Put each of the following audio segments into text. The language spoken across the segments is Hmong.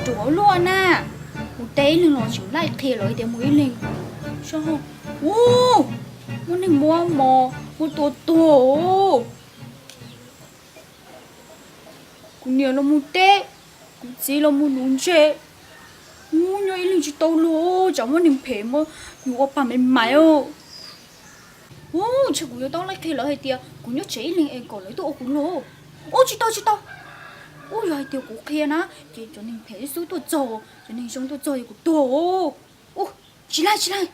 Ua luaj na, mus teb ib leeg los tseem laij qhia lawv tias mus ib leeg. Ub, muaj neeg muab mos muab tua tuag. Kuv niam los mus teb, kuv txiv los mus nuv ntses. Ub, nyob ib leeg tsis tau luag, tsam muaj neeg phem muab yus ua pag me mais. Ub, ntshe kuv yuav tau laij qhia lawv hais tias kuv nyob tsev ib leeg es kom lawv tuaj ua kuv luag. Ub, tsis tau tsis tau. Ub, yog hais tias kuv qhia na ces cov neeg phem xwb tuaj txog, cov neeg zoo tuaj txog yog kuv tuag. Ub, tsis laij tsis laij.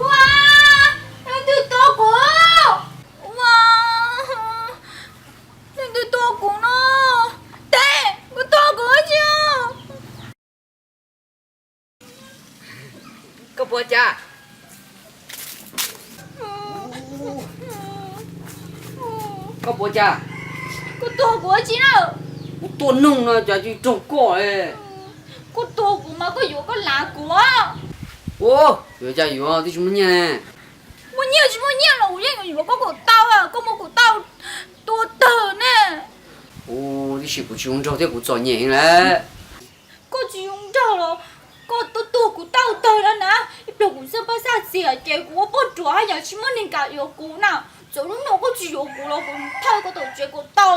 Ua, leej twg tua kuv? Ua, leej twg tua kuv no? Teb, koj tua kuv dab tsi? Koj puas cas? Koj puas cas? Koj tua kuv dab tsi na? Kuv tua noog no cas tsis raug koj. Koj tua kuv mas koj yuav koj lav kuv. Ua, yuav cas yuav, twb tsis muaj nyiaj ne. Muaj nyiaj tsis muaj nyiaj los kuv yeej yuav koj kom tau, koj muab kuv tau tua tawg ne. Ua, tiam sis kuv tsis zoo nraug thiab kuv txom nyem lawm. Koj tsis zoo nraug los koj tuaj tuag kuv tau tawg no na. Ib pliag kuv xwb pab xaj txias ces kuv ua poj ruam haj yam tsis muaj neeg kam yuav kuv na. Txawm hnub no koj tsis yuav kuv los kuv thawj koj tom tsev kom tau.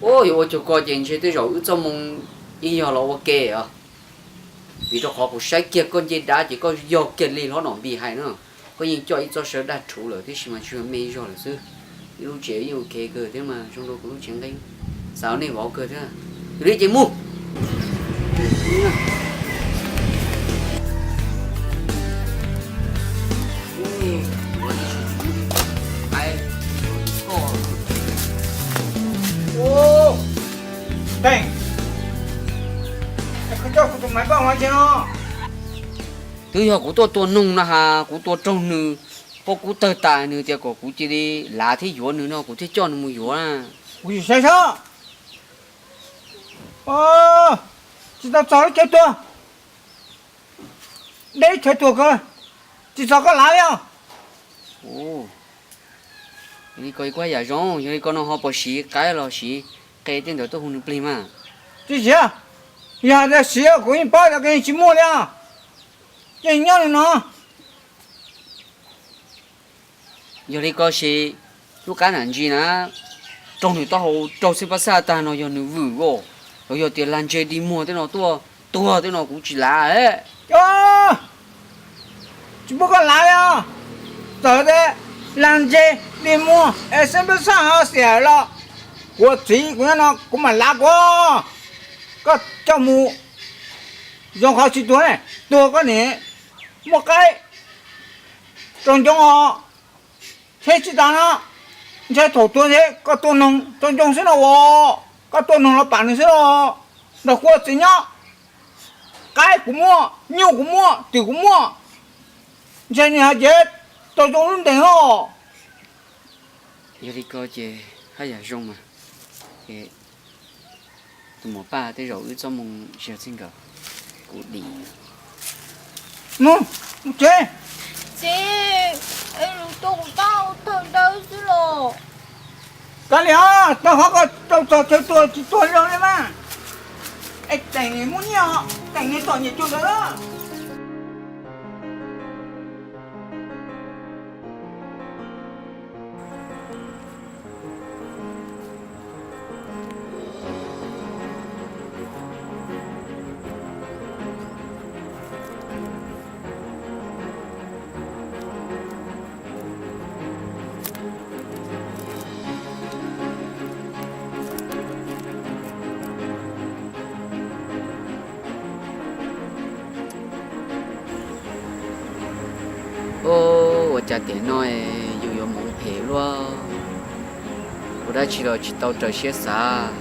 Ua, yuav ua cuag koj ces ntshe tej zaum wb txoj moo yeej yog los ua ke os. Vim rau qhov kuv saib kiag koj ncej dab ces koj yog kiag li hlob Nom Npis hais na. Koj yeej coj ib txoj saw daj rhuv lawm tiam sis mas tsis yog me zog lawm xwb. Ib lub tsev yeej ua ke kawg thiab mas zoo rau kuv lub tsev nqeeb. Xav nej vauv kawg thiab. Yog li ces mus. Twb yog kuv tuaj tua noog no has, kuv tua raug nws, pob kub tawg tas, nws tias kom kuv cia li lav thiab yuav nws no kuv thiaj coj nws mus yuav na. Kuv tsis saib sab. Tsis tau txog lub chaw tuag. Deb chaw tuag kawg, tsis txog koj lav li os. Yog li ko kuj yam zoo, yog li ko no ho puas siv qaib los siv qe tej ntawd tuaj hu nws plig mas? Tsis siv, yog tias siv kuv yeej paub tias koj yeej tsis muaj li os. Yeej nyob li no. Yog li ko ces lub qab nam ntsis na, raug nws taub hau raug xwb pab xaj tag no yog nws vwm os, los yog tias lag ntseg dig muag tej no tuaj tuag tej no kuv tsis lav. Tsis pub koj lav li os. Txawm tias lag ntseg dig muag es xwb pab xaj ho xiam los kuv txiv kuv nyob no kuv mam lav kuv. Koj coj mus zoo qhov tsis tuag ne, tuag koj niam muaj qaib rau ncoob os. Thiab tsis tas no, ntshai thaum tuag thiab koj tua noog rau ncoob xwb no as, koj tua noog los pam nws xwb los, nrog kuv txiv nyob. Qaib kuv muaj, nyuj kuv muaj, twm kuv muaj, ntshai nws hais tias tau zoo lub ntees os. Yog li ko ces haj yam zoo mas. Tus muam Paj, tej zaum wb txoj moo tsis yog txij nkawm, kuv dim. Mus, mus tsev. Txiv, es lus tua kuv taub hau tawg dawb xwb los? Kav liam, tau qhov koj tau txog chaw tuag tsis tuag zoo li mas. Es teem muaj nyiaj, teem niag txom nyem cuag ntawd. Ua cas tiam no yus yuav hmoov phem luaj, ua dab tsi los tsis tau raws siab xav,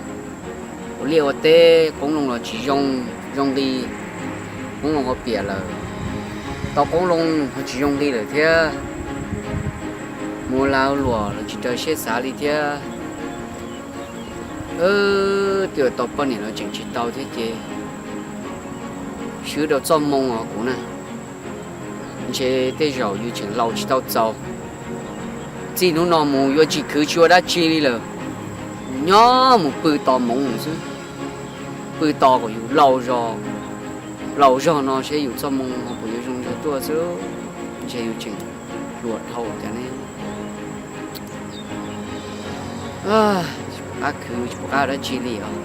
ua liaj ua teb qoob loo los tsis zoo, zoo nqi qoob loo ua piam lawm. Tau qoob loo ho tsis zoo li lawm thiab, mus ua lag luam los tsis raws siab xav li thiab. Twb tau poj niam los tseem tsis tau thiab ces swb rau txoj moo os kuv na. Ntshe tej zaum yus tseem laus tsis tau txaus, txij hnub no mus yuav tsis khwv tsis ua dab tsi li lawm, nyob mus pw tos moov xwb, pw tos kom yus laus zog, laus zog no seb yus txoj moo ho puas yuav zoo zog tuaj xwb. Ntshe yus tseem hluas dhau cov ne, tsis pom qab khwv tsis pom qab ua dab tsi li os.